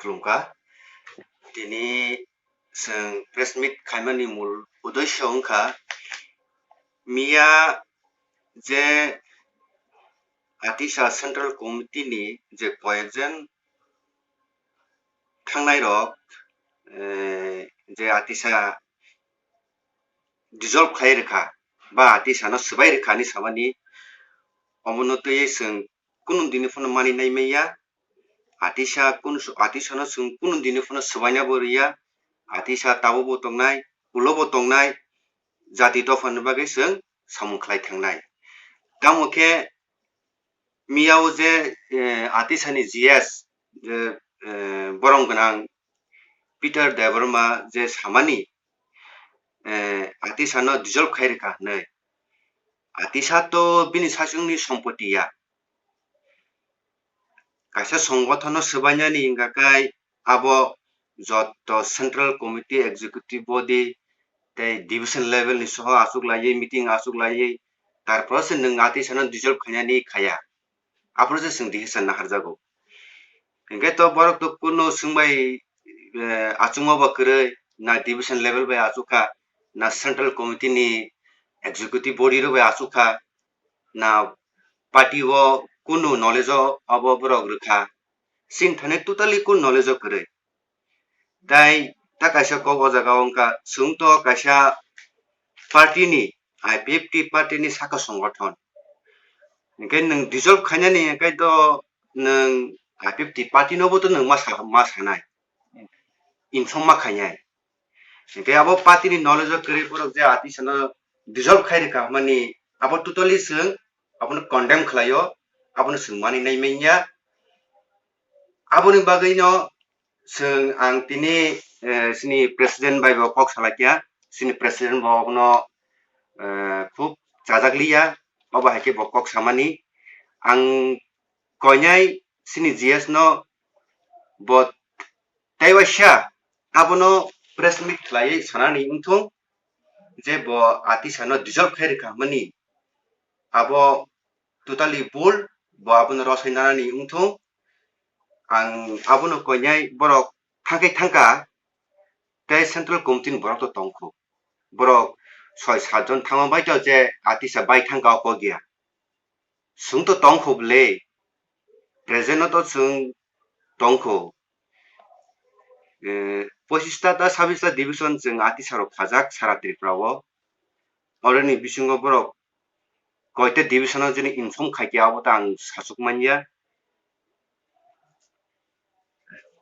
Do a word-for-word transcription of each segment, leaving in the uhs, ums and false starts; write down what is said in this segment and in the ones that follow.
khulumkha. Tini chwng press meet khaimani mul uddesyo wngkha miya je Atisa Central Committee ni je koyekjon thangnai rok, eh, je Atisa dissolve khlai rwkha ba Atisa no swbai rwkha hinwi samani, omono twiwi chwng kunu dini phano mani nai manya. Atisa kunu, Atisa no chwng kunu dini phano swbaina bo rwya. Atisa tabuk bo tongnai, ulo bo tongnai, jati dopha ni bagwi chwng samung khlai thangnai. Tamo khe miya o je, eh, Atisa ni G S, je, eh, borom gwnang Peter Debbarma je samani, eh, Atisa no dissolve khai rwkha hinwi. Atisa to bini sasung ni sompoti ya. Kaisa songothon no swbainani hingkha khe abo joto Central Committee, Executive Body tei Division level ni soho achuk laiwi, meeting achuk laiwi, tarpore se nwng Atisa no dissolve khainani khaya. Aphuru se chwng decision naharjago. Hinkhe to borok to kuno swngbai, eh, achukma bo kwrwi, na division level bai achukha, na Central Committee ni Executive Body rok bai achukha, na party o kunu knowledge o abo borok rwkha. Chini thani totally kunu knowledge o kwrwi. Tai ta kaisa kok o jaga o wngkha, chwng to kaisa party ni, I P F T party ni saka songothon. Hinkhe nwng dissolve khainani hinkhe to nwng I P F T party no bo to nwng ma sa, ma sanai. Inform ma khainai. Hinkhe abo party ni knowledge o kwrwi borok je Atisa no dissolve khai rwkha hwnmani abo totally chwng abono condemn khlaio, abono chwng mani nai manya. Aboni bagwi no chwng ang tini, eh, chini president bai bo kok salai kha, chini president bo abono, eh, khub chajak liya, obo hai khe bo kok samani. Ang koinai chini G S no bo tei waisa abono press meet khlaiwi sanani wngthung je bo Atisa no dissolve khai rwkha hwnmani abo totally bul, bo abono rosai nanani wngthung. Ang abono koinai borok thangkai thangka tei Central Committee ni borok to tongkhu. Borok soi sat jon thangma bai to je Atisa bai thangka o kok ya. Chwng to tongkhu bwle, present no to chwng tongkhu. Eh, pochista ta sabista division chwng Atisa rok khajak sara Tripura o. Oroni bisingo borok koita division o jini inform khai khe abo ta ang sachuk manya.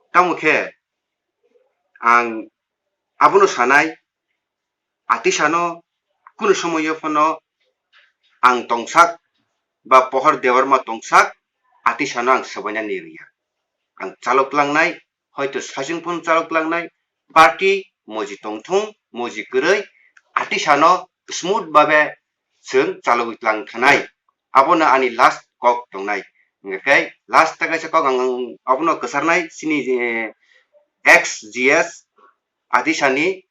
Tamo khe ang abono sanai, Atisa no kunu somoyo phano ang tongsak ba Pohor Debbarma tongsak, Atisa no ang swbaina ni rwya. Ang chalok langnai, hoito sachung phano chalok langnai, party moji tongthung, moji kwrwi, Atisa no smooth babe chwng chalogwi tlang thanai. Abono ani last kok tongnai. Hingkhe last ta kaisa kok ang abono kwcharnai chini, eh, ex G S Atisa ni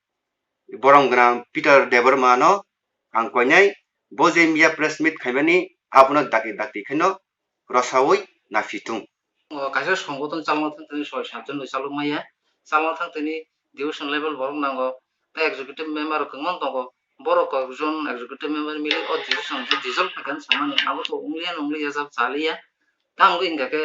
borom gwnang Peter Debbarma no ang koinai bo je miya press meet khaimani abono dakti dakti khaino rosaui naphithung. O kaisa songothon chalna thang thani soi sat jon bai chalok maya. Chalna thang thani division level borok nango. Tei executive member rok kwbangma tongo. Borok kok jon executive member mili o division khe dissolve khaikhe samani abo to wngliya nwngliya jab chaliya. Tamo wngkha khe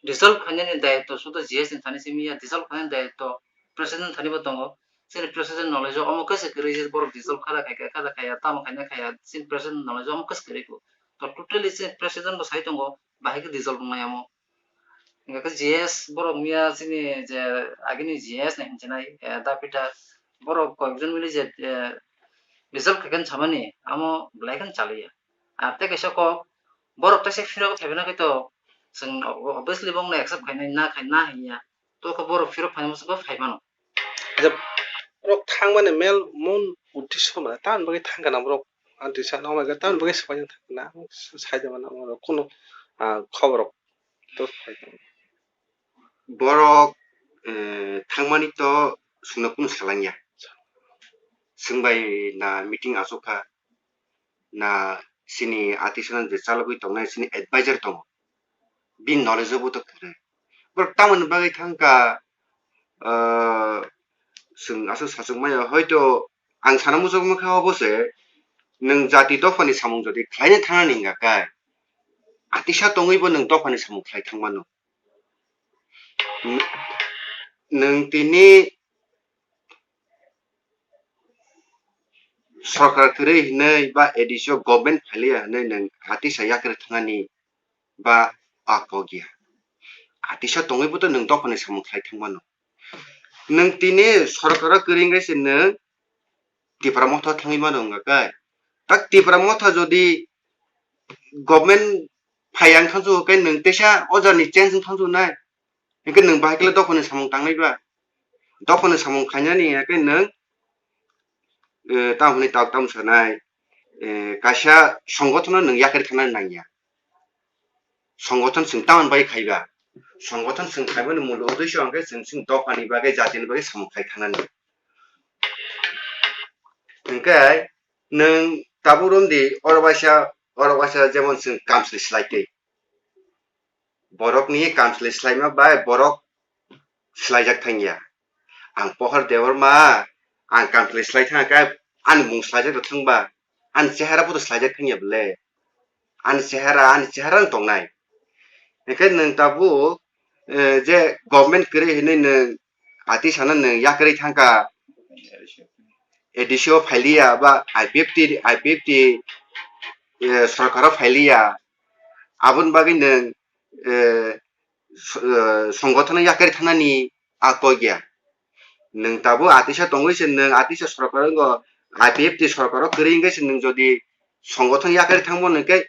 dissolve khainani daitw sudo G S ni thani simi ya, dissolve khainani daitw president thani bo tongo. Chini president knowledge o omo kaisa kwrwi je borok dissolve khala khai kha, khala khaya, tamo khaina khaya, chini president knowledge o omo kaisa kwrwi kho. To totally chini president bo sai tongo, bahai khe dissolve wngnai omo. Hingkha khe G S borok miya chini je agini G S ni hinchinai, eh, Dapita borok koyekjon mili je, eh, result khaikhe samani amo belai kheno chaliya. Ar tei kaisa kok borok teisa phirok phaibaina khe to chwng obviously bongno accept khainai na khai na hinya. To khe borok phirok phaima swkang phaimano. Borok thangmani mel mun uddesyo mane tamoni bagwi thangkha na borok. Ang tisa noknai khe tamoni bagwi swbaina thangkha na. Saida mano borok kunu, ah, khobor rok to phai tong. Borok, eh, thangmani to chwngno kunu salangya. Chwng bai na meeting achukha, na chini atisano je chalogwi tongnai chini advisor tongo. Bini knowledge o bo to kwrwi. Borok tamoni bagwi thangkha, ah, chwng aswk sachwk maya, hoito ang sana muchungma kha obo se, nwng jati dophani samung jodi khlaina thangnani wngkha khe, atisa tongwibo nwng dophani samung khlai thangmano. Nwng, nwng tini sorkar kwrwi hinwi ba A D C o government phailiya hinwi nwng atisa yakarwi thangnani ba a kok ya. Atisa tongwibo to nwng dophani samung khlai thangmano. Nwng tini sorkaro kwrwi wngkhe se nwng Tipra Motha thangwi mano wngkha khe. Tak Tipra Motha jodi government phaiya wngkha khe nwng teisa o jani change wngkha nai. Hingke nwng bahai khe dophani samung tangnai ba? Dophani samung khainani hingke nwng, eh, tamo hwnwi tok tamo sanai, eh, kaisa songothono nwng yakarwi thangnani nangya. Songothan chwng tamoni bagwi khaiba? Songothan chwng khaimani mul uddesho hwnkhe chwng chwng dophani bagwi, jatini bagwi samung khai thangnani. Hingke nwng tabuk romdi oro waisa, oro waisa jemon chwng kamchwlwi slai twi. Borokni kamchwlwi slaima bai borok slaijak thangya. Ang Pohor Debbarma, ang kamchwlwi slai thangkhe ani mung slaijak rw thangba, ani chehara bo to slaijak thangya bwle. Ani chehara, ani chehara no tongnai. Hingke nwng tabuk, eh, je government kwrwi hinwi nwng atisano nwng yakarwi thangkha, A D C o phailiya ba I P F T, I P F T, eh, sorkaro phailiya, aboni bagwi nwng, eh, s-, eh, songothono yakarwi thangnani a kok ya. Nwng tabuk atisa tongwi se nwng atisa sorkar wngkha, I P F T sorkaro kwrwi wngkhe se nwng jodi songothon yakarwi thangmano hwnkhe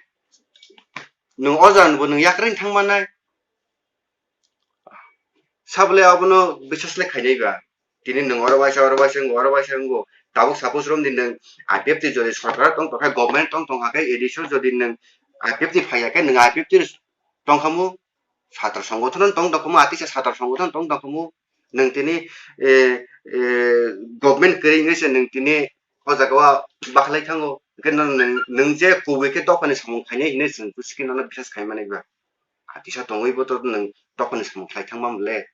nwng o jagani bo nwng yakarwi thangmannai. Sabole abono biswas le khainai ba. Tini nwng oro waisa, oro waisa wngo, oro waisa wngo. Tabuk suppose romdi nwng I P F T jodi sorkar tong tongkha, government tong tongkha khe, A D C o jodi nwng I P F T phaiya khe, nwng I P F T tongkhamu, satra songothono tong tongkhamu, atisa satra songothono tong tongkhamu. Nwng tini, eh, eh, government kwrwi wngwi se nwng tini o jaga o bakhlai thango. Hwnkhe nwng, nwng je kubui khe dophani samung khainai hinwi chwng busi khe nono biswas khaimani ba. Atisa tongwi bo to nwng dophani samung khlai thangma mole.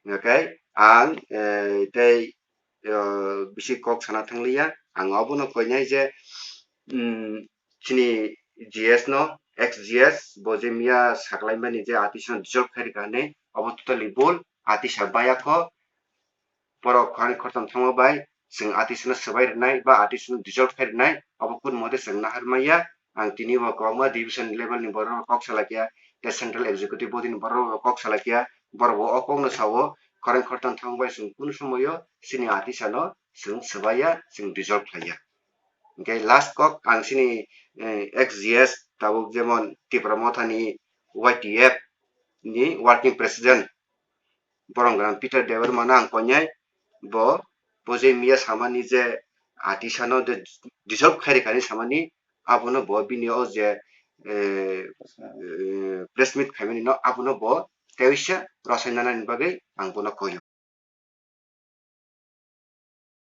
Hwnkhe ang, eh, tei, eh, bisi kok sana thangliya. Ang obono koinai je, mm, chini G S no, ex G S, bo je miya saklaimani je atisano dissolve khairikha hinwi, obo totally bul, atisa baya kho, borok khani khortam thangma bai chwng atisano swbai rwnai ba atisano dissolve khai rwnai, obo kun mode chwng nahar maya. Ang tini bo kwbangma division level ni borok rok kok salai kha, tei central executive body ni borok rok kok salai kha, borok bo o kok no sao, khorang khortam thang bai chwng kunu somoyo chini atisano chwng swbaiya, chwng dissolve khlaiya. Hingke last kok ang chini, eh, ex G S tabuk jemon Tipra Motha ni Y T F ni working president, borok gwnang Peter Debbarma no ang koinai, bo, bo je miya samani je atisano de dissolve khairikha hinwi samani, abono bo bini o je, eh, eh, press meet khaimani no abono bo teisa rwchapna nani bagwi ang bono koio.